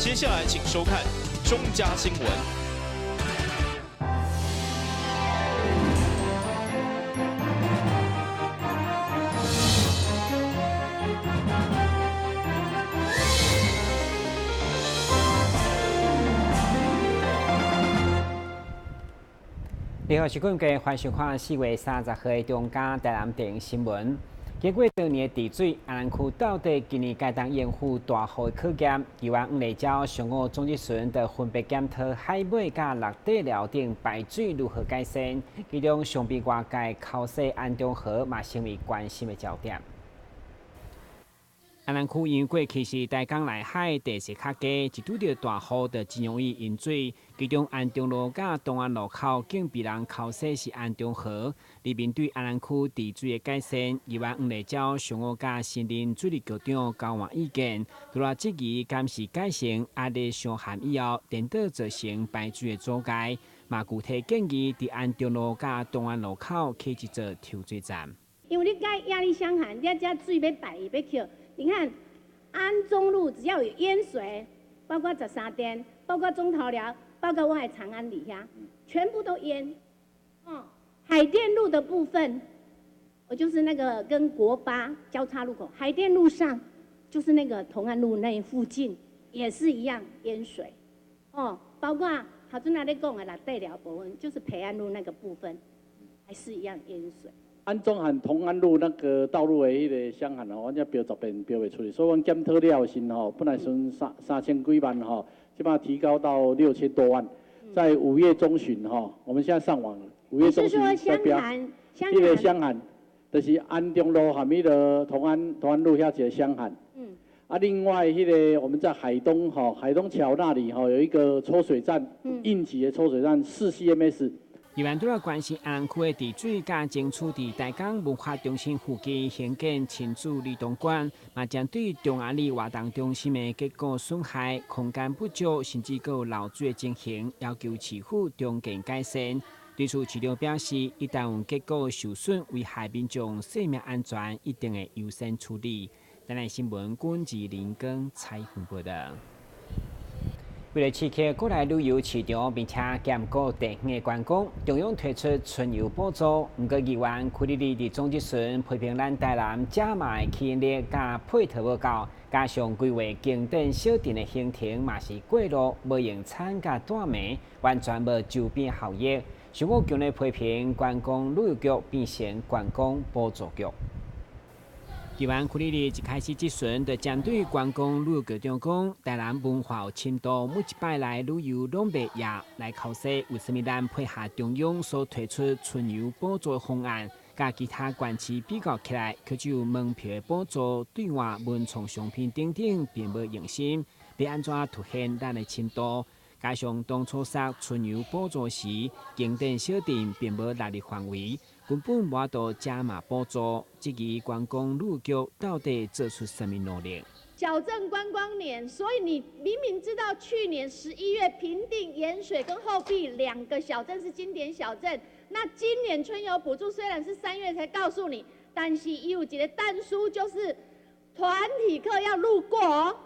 接下來請收看中嘉新聞。你好，是今日歡迎收看4月30號的中嘉台南電新聞。經過多年的治水，安南區到底今年該當應付大雨的考驗。議員黃麗嬌上午總質詢就分別檢討海尾佮六底寮頂排水如何改善，其中上比外界溝洗安中河嘛成為關心的焦點。安南區因為過去是台江內海地勢較低，一拄著大雨就真容易淹水。其中安中路佮東安路口更被人溝洗是安中河。而面對安南區治水的改善，議員黃麗嬌上午佮新任水利局長交換意見，除了質疑敢是改成壓力傷旱以後，顛倒造成排水的阻礙，嘛具體建議佇安中路佮東安路口起一座抽水站。因為你改壓力箱涵，你遮水欲排欲去。你看安中路只要有淹水，包括13店，包括中桃寮，包括我的長安里遐，全部都淹。哦，海淀路的部分，我就是那個跟國八交叉路口，海淀路上就是那個同安路那附近也是一樣淹水。哦，包括頭先仔咧講的六底寮部分，就是培安路那個部分，還是一樣淹水。安中和同安路那個道路的彼個箱涵吼，阮才標10遍標袂出去，所以阮檢討了時吼，本來算三千幾萬吼，這擺提高到6000多萬。在5月中旬吼，我們現在上網了，5月中旬在標。彼個箱涵，就是安中路和彼個同安路遐一個箱涵。啊，另外彼個我們在海東吼，海東橋那裡吼有一個抽水站，應急的抽水站4 CMS。議員除了關心安南區的治水，佮爭取佇台江文化中心附近興建親子兒童館，嘛針對中安里活動中心的結構損害、空間不足，甚至閣有漏水的情形，要求市府重建改善。對此，市長表示，一旦有結構受損，危害民眾生命安全，一定會優先處理。台南新聞，郭志林跟采訪報導。為了刺激國內旅遊市場，並且兼顧地方的觀光，中央推出春遊補助。毋過議員柯立立佇總質詢批評咱台南遮馬的吸引力佮配套無夠，加上規劃景點小鎮的行程嘛是過路，無用餐佮蹛暝，完全無周邊效益。上午強烈批評觀光旅遊局變成觀光補助局。議員柯立立一開始質詢，就針對觀光旅遊局長講，台南文化有深度，每一擺來旅遊攏袂掖來剾洗，為啥物咱配合中央所推出春遊補助方案，佮其他縣市比較起來，卻只有門票的補助，對外文創商品等等並無用心，欲按怎凸顯咱的深度？加上當初設春遊補助時，景點小鎮並無納入範圍，根本無法度加碼補助，質疑觀光旅遊局到底做出啥物努力？小鎮觀光年，所以你明明知道去年11月平定鹽水跟後壁兩個小鎮是經典小鎮，那今年春遊補助雖然是3月才告訴你，但是有一個但書，就是團體客要路過哦，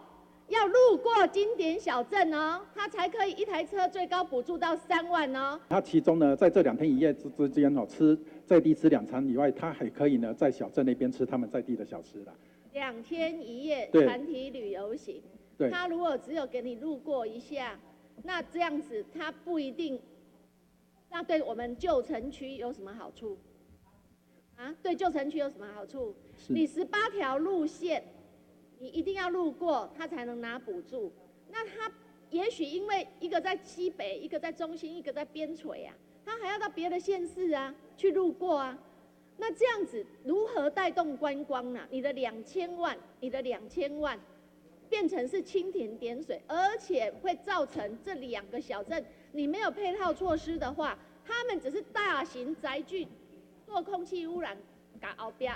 要路過經典小鎮哦，他才可以一台車最高補助到3萬哦。他其中呢，在這2天1夜之間哦，吃在地吃兩餐以外，他還可以呢，在小鎮那邊吃他們在地的小吃啦。2天1夜團體旅遊行，他如果只有給你路過一下，那這樣子他不一定，那對我們舊城區有什麼好處？啊，對舊城區有什麼好處？你18條路線，你一定要路過，他才能拿補助。那他也許因為一個在西北，一個在中心，一個在邊陲啊，他還要到別的縣市啊去路過啊。那這樣子如何帶動觀光呢？你的兩千萬，你的兩千萬變成是蜻蜓點水，而且會造成這兩個小鎮，你沒有配套措施的話，他們只是大型載具做空氣污染，共後壁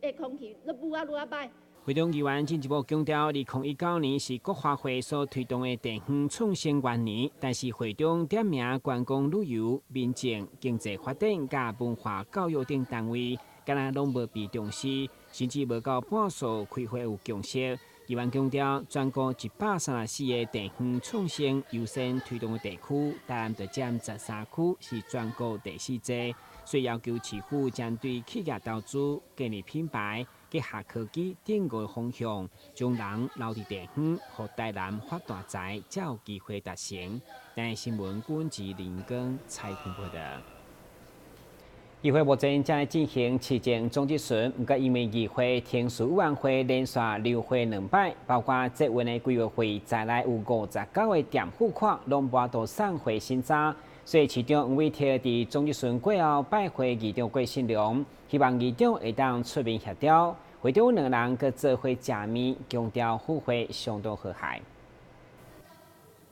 的空氣都霧啊愈啊歹。會中議員進一步強調，2019年是國發會所推動的地方創生元年，但是會中點名觀光旅遊、民政、經濟發展佮文化教育等單位，敢若攏無被重視，甚至無夠半數開會有共識。議員強調，全國134個地方創生優先推動的地區，台南就佔13區，是全國第四濟，所以要求市府針對企業投資、建立品牌、結合科技等五个方向，將人留佇地方，予台南發大財，才有機會達成。台視新聞軍志林根採訪報道。議會目前正在進行市政總質詢，毋過因為議會程序委員會連續流會兩擺，包括捷運的規劃費在內有59個墊付款，攏無法度送會審查，所以市長黃偉哲佇總質詢過後拜會議長郭信良，希望議長會當出面協調。會中兩人閣做伙食麵，強調府會相當和諧。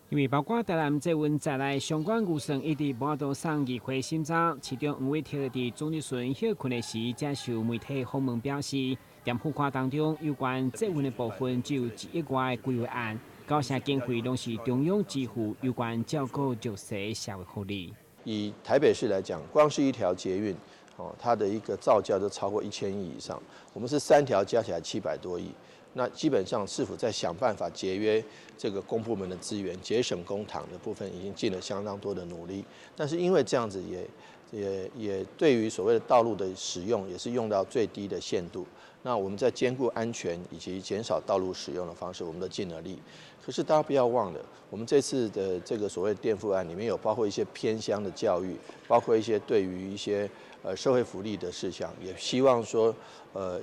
因為包括台南捷運在內相關預算一直無法度送議會審查，市長黃偉哲佇總質詢歇睏的時，接受媒體訪問表示，墊付款當中有關捷運的部分只有1億外的規劃案，九成經費攏是中央支付有關照顧弱勢社會福利。以台北市來講，光是一條捷運，哦，它的一個造價都超過1000億以上，我們是三條加起來700多億。那基本上市府在想辦法節約這個公部門的資源，節省公帑的部分已經盡了相當多的努力。但是因為這樣子也對於所謂的道路的使用也是用到最低的限度。那我們在兼顧安全以及減少道路使用的方式，我們都盡了力。可是大家不要忘了，我們這次的這個所謂墊付案裡面有包括一些偏鄉的教育，包括一些對於一些社會福利的事項，也希望說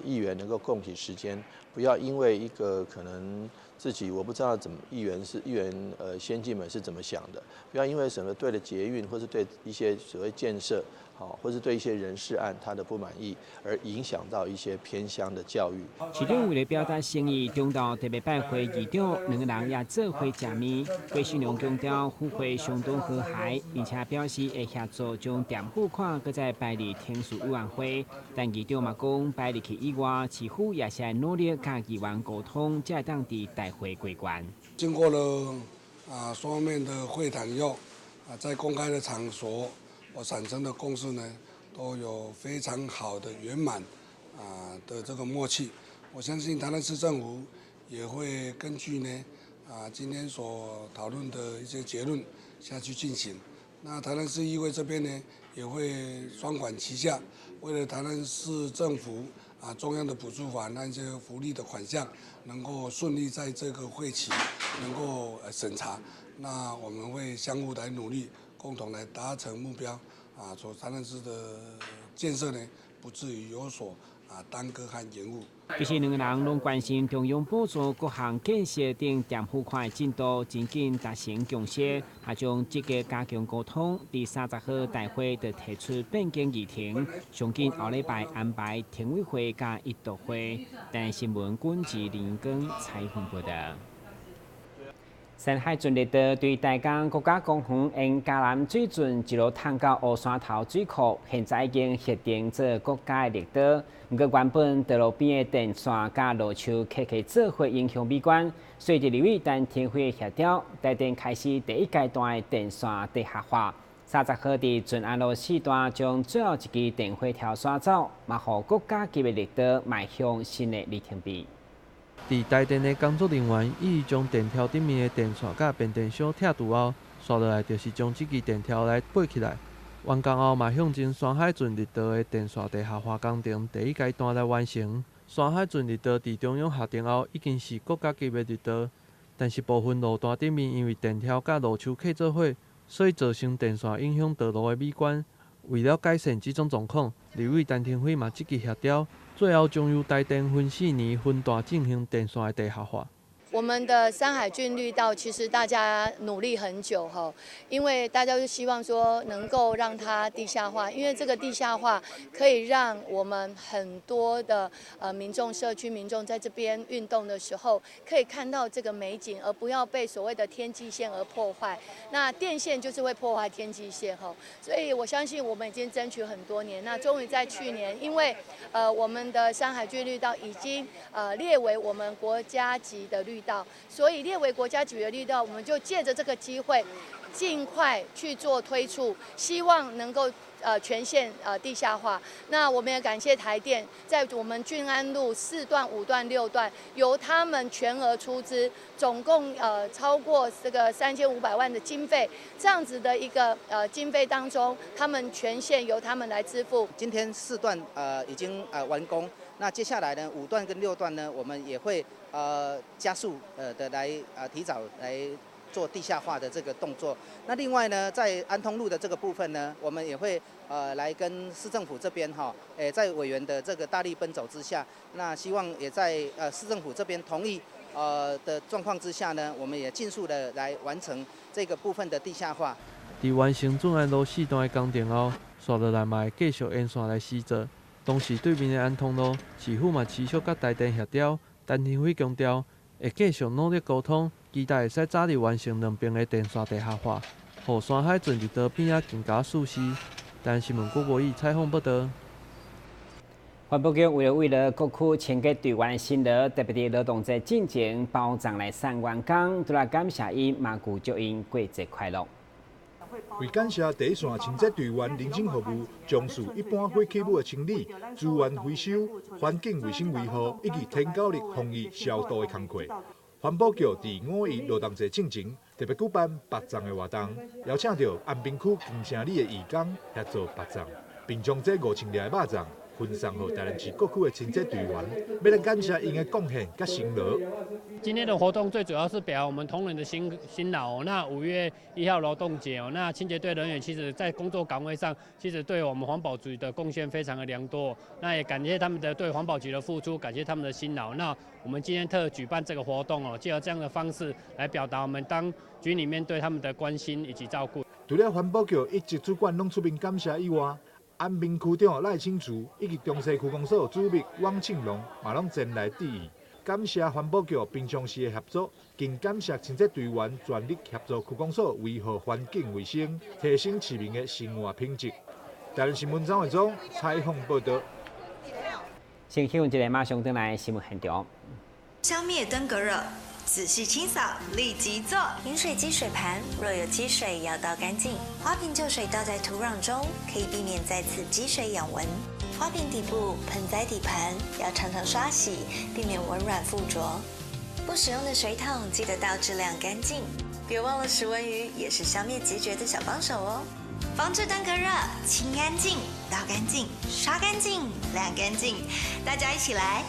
議員能夠共體時艱，不要因為一個可能自己我不知道怎麼議員是議員先進們是怎麼想的，不要因為什麼對了捷運或是對一些所謂建設，好，或是對一些人事案他的不滿意，而影響到一些偏鄉的教育。市長為了表達誠意，中晝特別拜會議長，兩個人也做伙食麵。郭信良強調府會相當和諧，並且表示會協助將墊付款閣再排入程序委員會。但議長嘛講，排入去以外，市府也是愛努力佮議員溝通，才會當佇大會過關。經過了雙面的會談以後，在公開的場所，我產生的共識呢，都有非常好的圓滿的這個默契。我相信台南市政府也會根據呢今天所討論的一些結論下去進行。那台南市議會這邊呢，也會雙管齊下，為了台南市政府中央的補助法那些福利的款項能夠順利在這個會期能夠審查，那我們會相互來努力，共同來達成目標，所台南市的建設呢，不至於有所耽擱和延誤。其實兩個人攏關心中央補助各項建設等墊付款的進度，真緊達成共識，也將積極加強溝通。佇30號大會就提出變更議程，上緊後禮拜安排評委會佮一讀會。台視新聞軍志林光採訪報道。山海圳綠道對台江國家公園沿嘉南水圳一路通到烏山頭水庫，現在已經核定做國家的綠道。毋過原本道路邊的電線佮路樹磕磕做伙影響美觀，所以立委陳庭飛協調，台電開始第一階段的電線地下化。30號佇順安路四段將最後一支電火條徙走，嘛予國家級的綠道邁向新的里程碑。佇台電的工作人員已將電柱頂面的電線佮變電箱拆除後，紲落來就是將這支電條來拔起來。完工後，嘛向前山海圳綠道的電線地下化工程第一階段來完成。山海圳綠道佇中央核定後，已經是國家級的綠道，但是部分路段頂面因為電柱佮路樹磕做伙，所以造成電線影響道路的美觀。為了改善這種狀況，立委陳亭妃嘛積極協調，最後將由台電分4年分段進行電線的地下化。我們的山海圳綠道其實大家努力很久哈，因為大家都希望說能夠讓它地下化，因為這個地下化可以讓我們很多的民眾、社區民眾在這邊運動的時候，可以看到這個美景，而不要被所謂的天際線而破壞。那電線就是會破壞天際線哈，所以我相信我們已經爭取很多年，那終於在去年，因為我們的山海圳綠道已經列為我們國家級的綠道，所以列為國家級的綠道，我們就借著這個機會，盡快去做推出，希望能夠全线地下化。那我们也感谢台电，在我们郡安路4段、5段、6段，由他们全额出资，总共超过这个3500万的经费，这样子的一个经费当中，他们全线由他们来支付。今天4段已经完工，那接下来呢5段跟6段呢，我们也会加速的来提早来做地下化的这个动作。那另外呢，在安通路的这个部分呢，我们也会来跟市政府这边哈，在委员的这个大力奔走之下，那希望也在市政府这边同意的状况之下呢，我们也尽速的来完成这个部分的地下化。伫完成圳安路4段的工程后，紲落来嘛会继续沿线来施作。同时，对面的安通路，市府嘛持续佮台电协调，陈廷辉强调会继续努力沟通。期待会使早日完成两边的电线地下化，予山海圳绿道边仔更加舒适。台新闻郭博义采访报道。环保局为了各区清洁队员辛劳，特别伫劳动节进前包粽来送员工，除了感谢𪜶，嘛预祝𪜶过节快乐。为感谢第一线清洁队员认真服务，从事一般废弃物的清理、资源回收、环境卫生维护以及天狗日防疫消毒的工课。环保局伫五一劳动节进前，特别举办白粽的活动，邀请到安平区金城里的义工协助白粽，并将这5000粒的肉粽分送予台南市各区的清洁队员，欲来感谢𪜶的贡献佮辛劳。今天的活动最主要是表达我们同仁的辛劳。那5月1号劳动节哦，那清洁队人员其实在工作岗位上，其实对我们环保局的贡献非常的良多。那也感谢他们的对环保局的付出，感谢他们的辛劳。那我们今天特举办这个活动哦，借由这样的方式来表达我们当局里面对他们的关心以及照顾。除了环保局一级主管拢出面感谢以外，安平区长赖清慈以及中西区公所主秘汪庆龙嘛拢前来致意，感谢环保局平常时的合作，更感谢清洁队员全力协助区公所维护环境卫生，提升市民的生活品质。台南新闻张伟忠采访报道。先去问一个，马上转来新闻现场。消灭登革热，仔细清扫，立即做。饮水机水盘若有积水，要倒干净。花瓶旧水倒在土壤中，可以避免再次积水养蚊。花瓶底部、盆栽底盘要常常刷洗，避免蚊卵附着。不使用的水桶记得倒置晾干净。别忘了食蚊鱼也是消灭孑孓的小帮手哦。防治登革热，清干净、倒干净、刷干净、晾干净，大家一起来。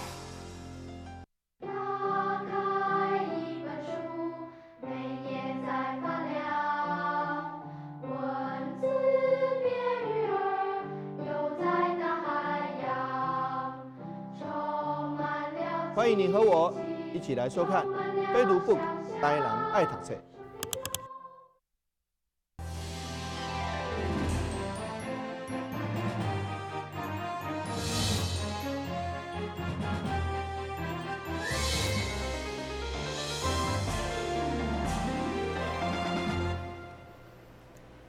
欢迎你和我一起来收看《非读 book 台南爱读册》。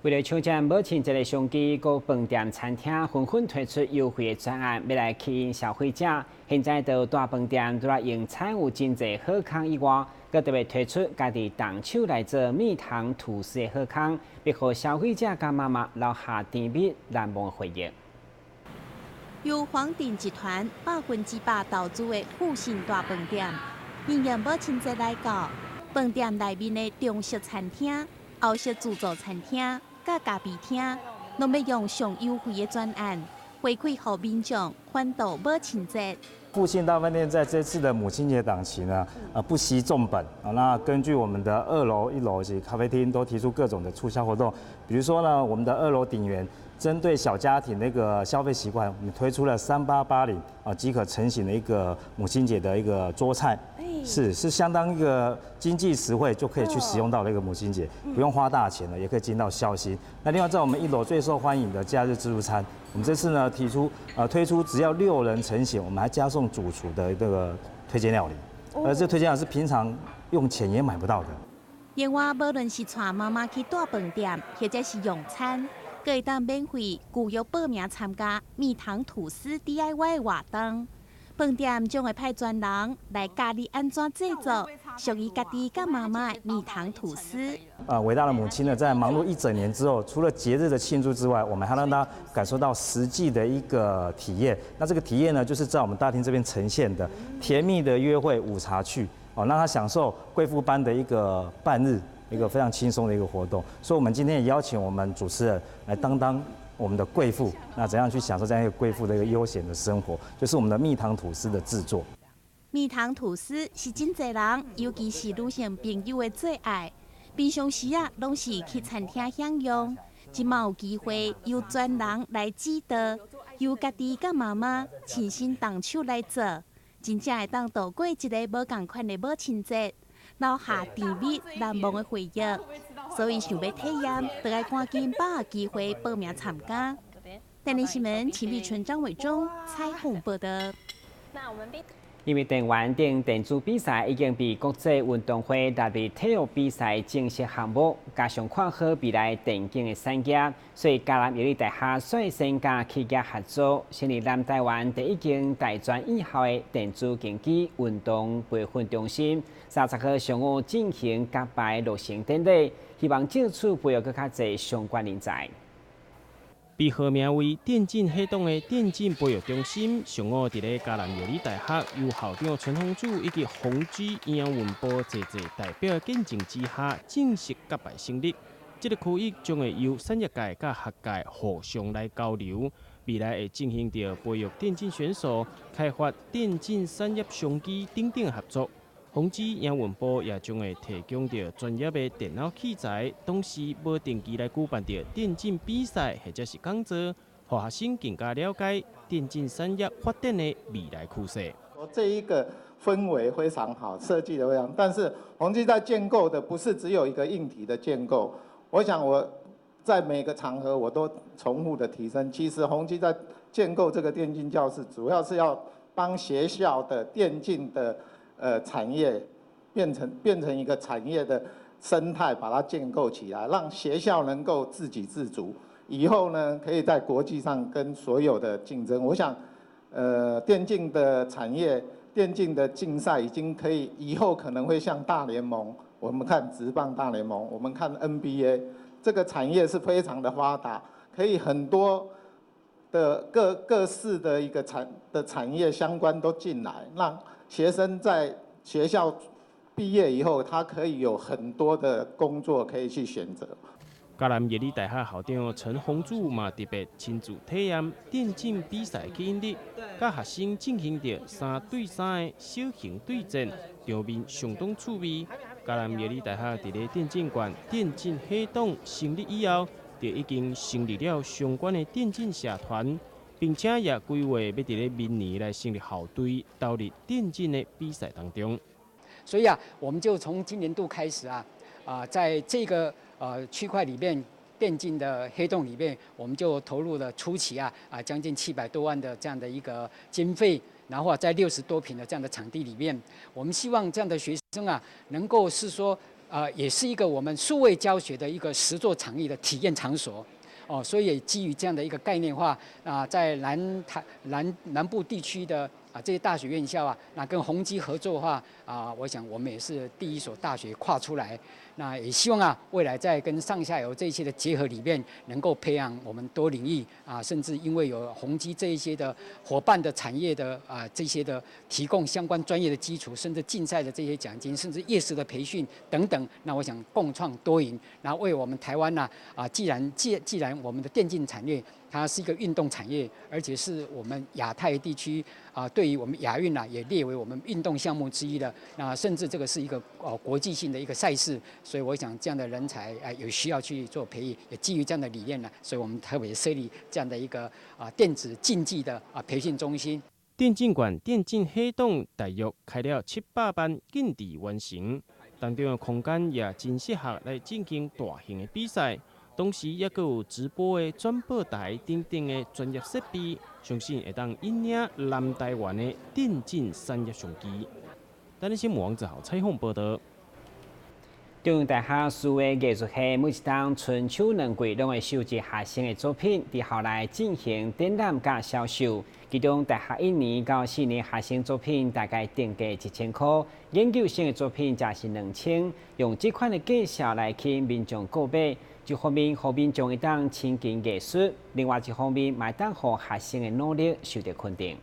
为了抢占母亲节的商机，各饭店、餐厅纷纷推出优惠的专案，欲来吸引消费者。现在到大饭店除了用餐有真济好康以外，阁特别推出家己动手来做蜜糖吐司的好康，欲予消费者佮妈妈留下甜蜜难忘回忆。由黄鼎集团100%投资的富信大饭店，因应母亲节来到，饭店内面的中式餐厅、欧式自助餐厅、佮咖啡厅，拢欲用上优惠的专案回馈予民众，欢度母亲节。复兴大饭店在这次的母亲节档期呢，不惜重本啊。那根据我们的2楼、1楼及咖啡厅都提出各种的促销活动，比如说呢，我们的2楼鼎园针对小家庭那个消费习惯，我们推出了3880啊即可成型的一个母亲节的一个桌菜，是相当一个经济实惠就可以去使用到的一个母亲节，不用花大钱了，也可以尽到孝心。那另外在我们1楼最受欢迎的假日自助餐，我们这次呢提出推出只要6人成型，我们还加送主厨的这个推荐料理，而这推荐料理是平常用钱也买不到的。另外，无论是带妈妈去大饭店，或者是用餐，阁会当免费预约报名参加蜜糖吐司 DIY 活动。飯店將會派專人來教你按怎製作屬於家己佮媽媽的蜜糖吐司。偉大的母親呢，在忙碌一整年之後，除了節日的慶祝之外，我們還讓她感受到實際的一個體驗。那這個體驗呢，就是在我們大廳這邊呈現的甜蜜的約會午茶趣，哦，讓她享受貴婦般的一個半日，一個非常輕鬆的一個活動。所以，我們今天也邀請我們主持人來當當我們的貴婦，那怎樣去享受這樣一個貴婦的一個悠閒的生活，就是我們的蜜糖吐司的製作。蜜糖吐司是真濟人，尤其是女性朋友的最愛。平常時啊，攏是去餐廳享用，這馬有機會由專人來指導，由家己佮媽媽親身動手來做，真正會當度過一个無仝款的母親節，留下甜蜜難忘的回憶。所以想欲體驗，就愛趕緊把握機會報名參加。電視新聞陳碧春、張偉忠採訪報導。因為電玩等電子比賽已經被國際運動會納入體育比賽正式項目，加上看好未來電競的產業，所以嘉南藥理大學率先佮企業合作，成立南台灣第一間大專院校的電子競技運動培訓中心。30號上午進行揭牌落成典禮，希望藉此培育閣較濟相關人才。被號名為電競黑洞的電競培育中心，上午佇咧嘉南藥理大學由校長陳鴻柱以及宏碁營運部濟濟代表的見證之下，正式揭牌成立。這个區域將會由產業界佮學界互相來交流，未來會進行著培育電競選手、開發電競產業商機等等合作。宏碁營運部也將會提供著專業的電腦器材，同時無定期來舉辦著電競比賽或者是講座，予學生更加了解電競產業發展的未來趨勢。這一個氛圍非常好，設計的非常，但是宏碁在建構的不是只有一個硬體的建構。我想我在每個場合我都重複的提升，其實宏碁在建構這個電競教室，主要是要幫學校的電競的產業變成一個產業的生態，把它建構起來，讓學校能夠自給自足，以後呢，可以在國際上跟所有的競爭。我想，電競的產業、電競的競賽已經可以，以後可能會像大聯盟，我們看職棒大聯盟，我們看 NBA，這個產業是非常的發達，可以很多的各各式的一個產業相關都進來，讓學生在學校畢業以後，他可以有很多的工作可以去選擇。嘉南藥理大學校長陳鴻柱嘛特別親自體驗電競比賽吸引力，佮學生進行著3對3的小型對戰，場面相當趣味。嘉南藥理大學佇咧電競館電競黑洞成立以後，就已經成立了相關的電競社團。並且也規劃欲佇咧明年來成立校隊，投入電競的比賽當中。所以啊，我們就從今年度開始啊，在這個區塊裡面，電競的黑洞裡面，我們就投入了初期啊將近700多萬的這樣的一個經費，然後在60多坪的這樣的場地裡面，我們希望這樣的學生啊，能夠是說，也是一個我們數位教學的一個實作場域的體驗場所。哦，所以也基於這樣的一個概念化啊，在南台南南部地區的這些大學院校啊，那跟宏碁合作的話啊，我想我們也是第一所大學跨出來。那也希望啊，未來在跟上下游這些的結合裡面，能夠培養我們多領域啊，甚至因為有宏碁這一些的夥伴的產業的啊這些的提供相關專業的基礎，甚至競賽的這些獎金，甚至業師的培訓等等。那我想共創多贏，然後為我們台灣呢啊，既然我們的電競產業它是一個運動產業，而且是我們亞太地區啊，對於我們亞運啊也列為我們運動項目之一的。那甚至這個是一個國際性的一個賽事，所以我想這樣的人才啊有需要去做培育，也基於這樣的理念呢，所以我們特別設立這樣的一個電子競技的培訓中心。電競館電競黑洞大約開了700萬建置完成，當中的空間也真適合來進行大型的比賽。同時，猶閣有直播的轉播台等等的專業設備，相信會當引領南台灣的電競產業商機。台視新聞王子豪採訪報導。中央大學數位藝術系每一冬春秋兩季攏會收集學生的作品，佇校內進行展覽佮銷售。其中大學一年到四年學生作品大概定價1000箍，研究生的作品則是2000。用這款的價數來吸引民眾購買，一方面予民眾會當親近藝術，另外一方面嘛會當予學生的努力受著肯定。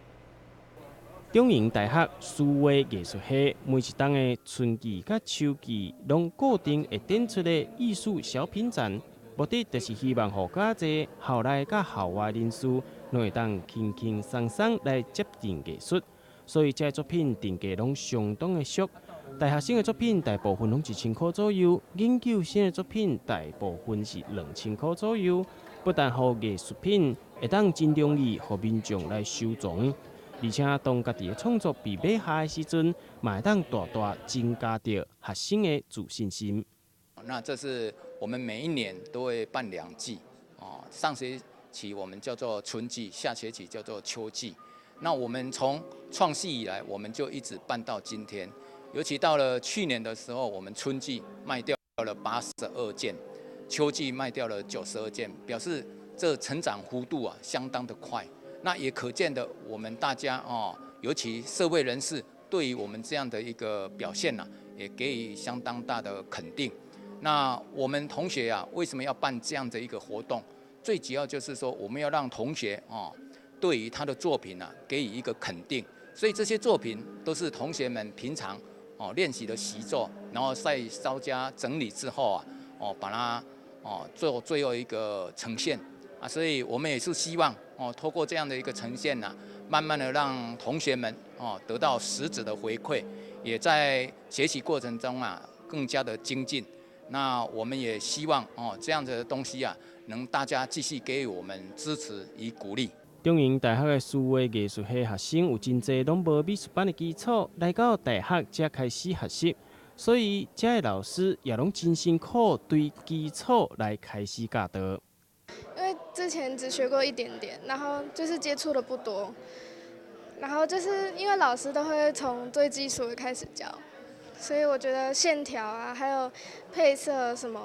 中營大學數位藝術系每一冬的春季佮秋季，攏固定會展出的藝術小品展，目的就是希望予較濟校內佮校外人士，攏會當輕輕鬆鬆來接近藝術。所以這个作品定價攏相當的俗。大學生的作品大部分攏1000箍左右，研究生的作品大部分是2000箍左右。不但予藝術品會當真容易予民眾來收藏。而且，當家己的創作被買下的時陣，嘛會當大大增加著學生的自信心。那這是我們每一年都會辦兩季，哦，上學期我們叫做春季，下學期叫做秋季。那我們從創系以來，我們就一直辦到今天。尤其到了去年的時候，我們春季賣掉了82件，秋季賣掉了92件，表示這成長幅度啊相當的快。那也可見的，我們大家哦，尤其社會人士對於我們這樣的一個表現呢，也給予相當大的肯定。那我們同學啊，為什麼要辦這樣的一個活動？最主要就是說，我們要讓同學哦，對於他的作品啊，給予一個肯定。所以這些作品都是同學們平常哦練習的習作，然後再稍加整理之後啊，哦把它哦做最後一個呈現啊。所以我們也是希望哦，透過這樣的一個呈現呢，慢慢的讓同學們哦得到實質的回饋，也在學習過程中啊更加的精進。那我們也希望哦這樣的東西啊，能大家繼續給予我們支持與鼓勵。中營大學的數位藝術系學生有真濟攏無美術班的基礎，來到大學才開始學習，所以遮的老師也攏真辛苦對基礎來開始教導。因為之前只學過一點點，然後就是接觸的不多，然後就是因為老師都會從最基礎的開始教，所以我覺得線條啊，還有配色什麼，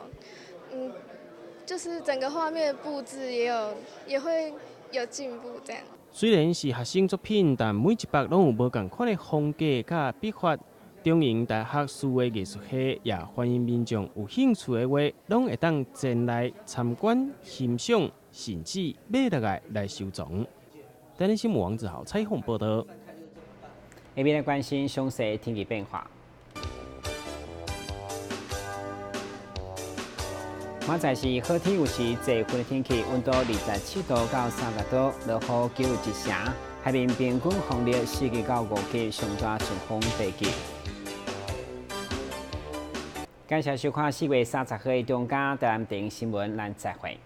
就是整個畫面的佈置也會有進步這樣。雖然是學生作品，但每一筆攏有無仝款的風格佮筆法。中營大學數位藝術系也歡迎民眾有興趣的話，攏會當前來參觀、欣賞，甚至買落來來收藏。台南新聞王子豪採訪報導。下面來關心詳細天氣變化。明仔載是好天，有時濟雲的天氣，溫度27度到30度，落雨幾率一成。海面平均風力4級到5級，上大陣風八級。感謝收看4月30號的中嘉台南電視新聞，咱再會。